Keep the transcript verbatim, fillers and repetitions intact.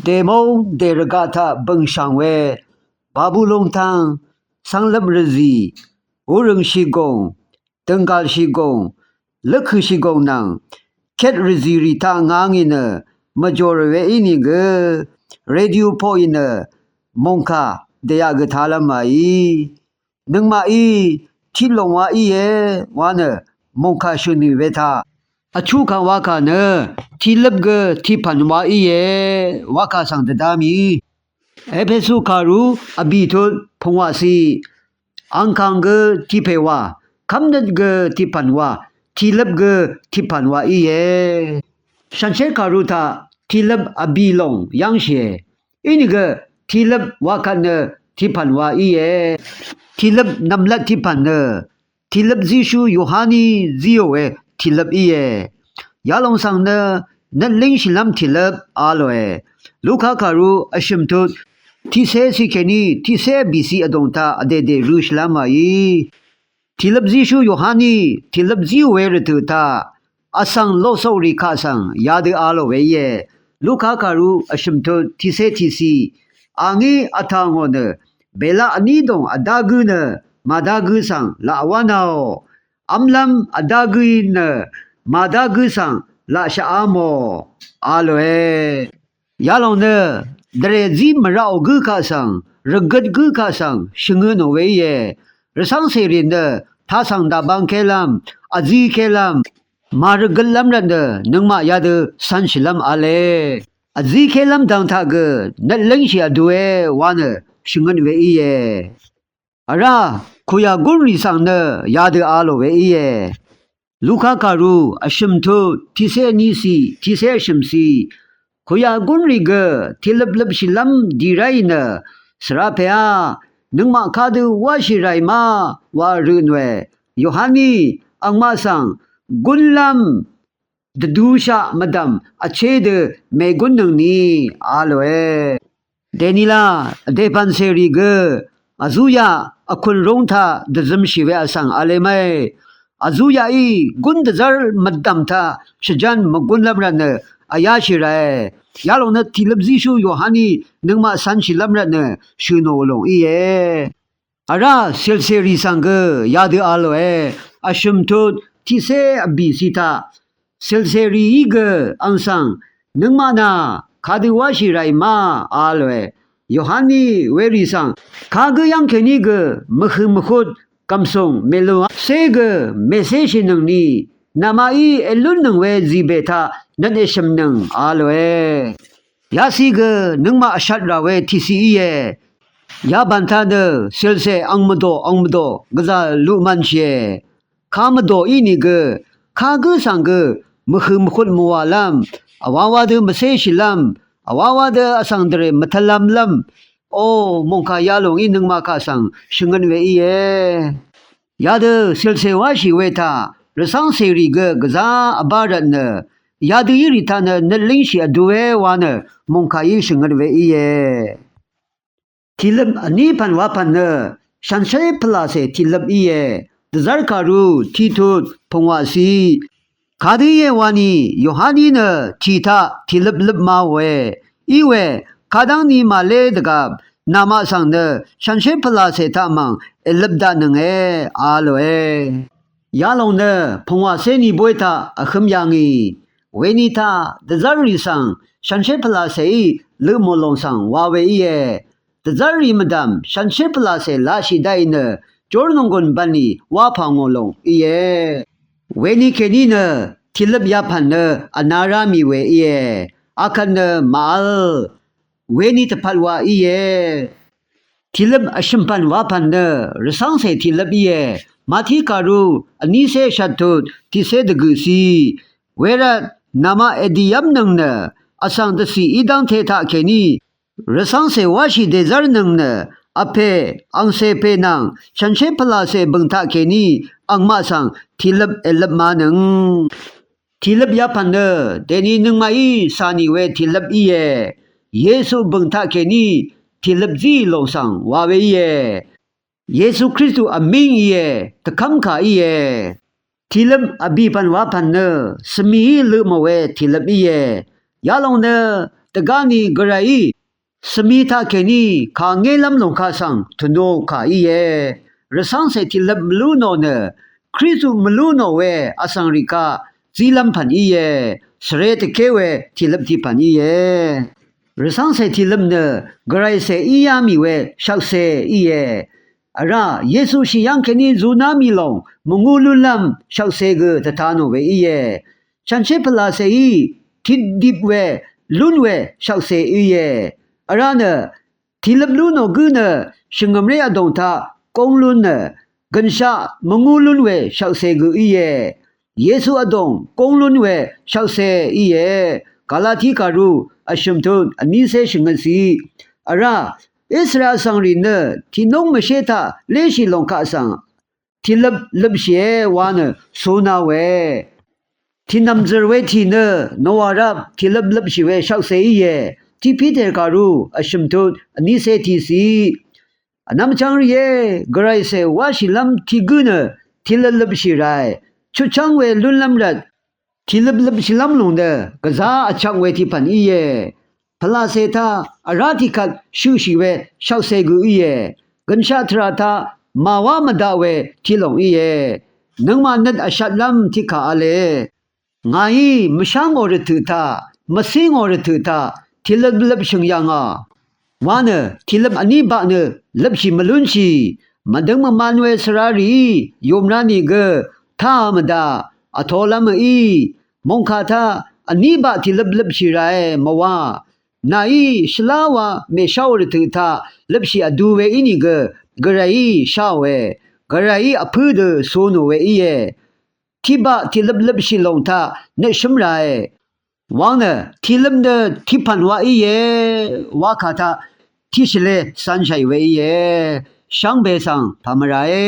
Dèmóng dèrvgaq taq bø̀ngshv̀ng we Babulon tv́ng, cv́nglvp rvzì, ùrø̀ngshì gòng, dø̀nggàlshì gòng, lvkø̀shì gòng nvng ket rvzìrì taq ngá ngì nø mvjòrò we ínìgø, radio poqì nø mòngkà dèyaq gø talv́m wàí. Nøngmaqí tiq lòng wa íe wa nø mòngkà shø̀n nì we taq, vchuqkvng wakà nø tiqløp gø tiqpv̀n wa íe wakà svng dvdv́m í. Epesu kàru vbì tut pungwaqciq, angkàng gø tiqpè wa, kv́mnøt gø tiqpv̀n wa, tiqløp gø tiqpv̀n wa íe. Shànshér kàru taq tiqløp vbì lòng yv́ngshìe. Inìgø tiqløp wakvt nø tiqpv̀n wa íe. Tiqløp nv̀mlat tiqpv̀n nø tiqløp zíshú Yohaní zíò we tiqløp íe. Yalòng svng nø nøt língshìlv́m tiqløp a lòe. Luka kàru vshø̀m tut tiqcé ciq kèní tiqcé vbìciq vdòng taq vdèdè røshìlv́m wàí. Tiqløp zíshú Yohaní tiqløp zíò we rvtø̀ taq vsvng loqsoqrì kaq svng yadø a lò we íe. Luka kàru vshø̀m tut tiqcé tiqciq, a ngí vtà ngò nø bèlaq vní dòng vdá gǿ nø màdá gǿ svng laq wá naò, v́mlv́m vdá gǿí nø màdá gǿ svng laq shvá mò a lòe. Yalòng nø dvrè zí mvraqò gǿ kaq svng, rvgøt gǿ kaq svng shvngø nò we íe. Rvcv́ngcèrì nø tasv̀ng dàbang kélv́m, vzí kélv́m, màrvgøtlv́m rvtnø nøngmaq yadø cv̄nshìlv́m v̄le. Vzí kélv́m dvng taq gø nøt língshì vdue wa nø shvngøt we íe. Vrá kuyà gúnrì svng nø yadø a lò we íe. Luka kàru vshø̀m tut tiqcé vníciq tiqcé vshø̀mciq, kuyà gúnrì gø tiqløpløpshìlv́m dì ráì nø, svra pèá, nøngmaq kadø wáshì ràì ma wa rø nòe. Yohaní angmaq svng gúnlv́m dvdushaq mvdv̀m vché dø mègúnnøngni a lòe. Dènila vdèpv̀n cèrì gø vzúyaq vkùn rúng taq dvzømshì we vsvng v̄le mv́e. Vzúyaqí gún dvzv́r mvdv̀m taq shvján mvgúnlv́m rvtnø vyáshì ràe. Yalòng nø tiqløp zíshú Yohaní nøngmaq cv̄nshìlv́m rvtnø shø̀ nò lòng íe. Vrá cìlcèrì svng gø yadø a lòe. Vshø̀m tut tiqcé vbìciq taq cìlcèrìí gø àng svng, nøngmaq nà kadø wáshì ràì ma a lòe. Yohaní werì svng kagǿ yv́ng kèní gø mvhø̀ mvhut gv̀msùng mèlùngcé gø mècéshìnøngni, namaqí èlúnnøng we zìbè taq nøt èshø̀mnøng a lòe. Yaqciq gø nøngmaq vshat rà we tiqciq íe. Yabàn taq nø cìlcè ang mvdò ang mvdò gvzà luq mv̄nshìe. Ka mvdò ínìgø kagǿ svng gø mvhø̀ mvhut mvwàlv́m, vwawa dø mvcéshìlv́m, vwawa dø vsvng dvrè mvtvlv̄mlv́m, o, mòngkà yalòng í nøngmaq kaq svng shvngøt we íe. Yadø cìlcè wáshì we taq rvcv́ngcèrì gø gvzá vbá rvtnø, yadø írì taq nø nøt língshì vdue wa nø mòngkàí shvngøt we íe. Tiqløp vní pv̀n wapv̀n nø shànshér pvlàcè tiqløp íe. Dvzv́r kàru tiqtut pungwàciq, kadø íe wani Yohaní nø tì taq tiqløp løp ma wòe. Iwe kadv́ngni màlé dvgvp namaq svng nø shànshér pvlàcè taq mv̀ng èløp daqnønge a lòe. Yalòng nø pungwàcé ni bóy taq vhø̄m yà ngì. Weni taq dvzv́rrì svng shànshér pvlàcèí lø mò lòng svng wa we íe. Dvzv́rrì mvdv̀m shànshér pvlàcè laqshì daqì nø jórnònggùn bv̀nlì wapà ngò lòng íe. Weni kèní nø tiqløp yapv̀n nø vna rá mì we íe. Akvt nø màvl weni tvpvt wa íe. Tiqløp vshø̀mpv̀n wapv̀n nø rvcv́ngcè tiqløp íe. Mati kàru vnícé vshvt tut tiqcé dvgø̀ciq, wervt namaq èdìv́mnøng nø vsvng dvcì í dv́ngte taqkèní rvcv́ngcè wáshì dèzv́rnøng nø vpè angcè pè nvng shànshér pvlàcè bø̀ng taqkèní angmaq svng tiqløp èløp manøng. Tiqløp yapv̀n nø dèni nøngmaqí cà nì we tiqløp íe. Yesu bø̀ng taqkèní tiqløp zíì lòng svng wa we íe. Yesu Kristu vmíng íe, dvkv́mkà íe. Tiqløp vbìpv̀n wapv̀n nø svmìí lø mò we tiqløp íe. Yalòng nø dvgáni gvrayí svmi taqkèní kàngélv́m lòng kaq svng tvnò kà íe. Rvcv́ngcè tìløp mvlú nò nø Kristu mvlú nò we vsvng rì kaq zílv́m pv̀n íe. Svre tvké we tìløp tiq pv̀n íe. Rvcv́ngcè tìløp nø gvraycè í yá mì we shvkse íe. Vrá Yesu shì yv́ng kèní zuná mì lòng mvngú lúnlv́m shvkse gø dvta nò we íe. Shànshér pvlàcèí tiqdip we lún we shvkse íe. Vrá nø tìløp lú nò gǿ nø shvngø̀mré vdòng taq góng lún nø gø̀nshaq mvngú lún we shvkse gø íe. Yesu vdòng góng lún we shvkse íe. Galati kàru vshø̀m tut vnícé shvngøt cì. Vrá Israel vsvng rì nø tìnúng mvshé taq léshì lòng kaq svng tìløp løpshìe wa nø suna we. Tìnv̀mzø̀r we tì nø Noa rvp tìløp løpshì we shvkse íe. Tiq Piter kàru vshø̀m tut vnícé tiq cì. Vnvm chv́ng rìé, gvraycè wáshìlv́m tiq gǿ nø tìløp løpshì ràe. Chutchv́ng we lúnlv́m rvt tìløp løpshìlv́m lòng nø gvzá vchvk we tiq pv̀n íe. Pvlàcè taq vrá tiqkvt shøqshì we shvkse gø íe. Gø̀nshaq tvrà taq màwá mvdaq we tiq lòng íe. Nøngmaq nøt vshvtlv́m tiqkà v̄le. Ngàí mvshá ngò rvtøq taq, mvcí ngò rvtøq taq tìløp løpshø̀ng yà ngà wa nø tìløp vní baq nø løpshì mvlúnshì. Mvdøng mvman we svra rìí yòmra nìgø táā mvdaq, vtolv́m mø̀í. Mòngkà taq vní baq tìløp løpshì ràe mvwá. Nàí shvlá wa mèsháò rvtøq taq løpshì vdu we ínìgø gvrayí sháòe. Gvrayí vpǿ dø cu nò we íe. Tiqbaq tìløp løpshì lòng taq nøtshǿm ràe. Wang nø tìløp nø tiqpv̀n wa íe. Wakà taq tiqshvlē cv̄nshàì we íe. Shvngbe svng pà mvràe.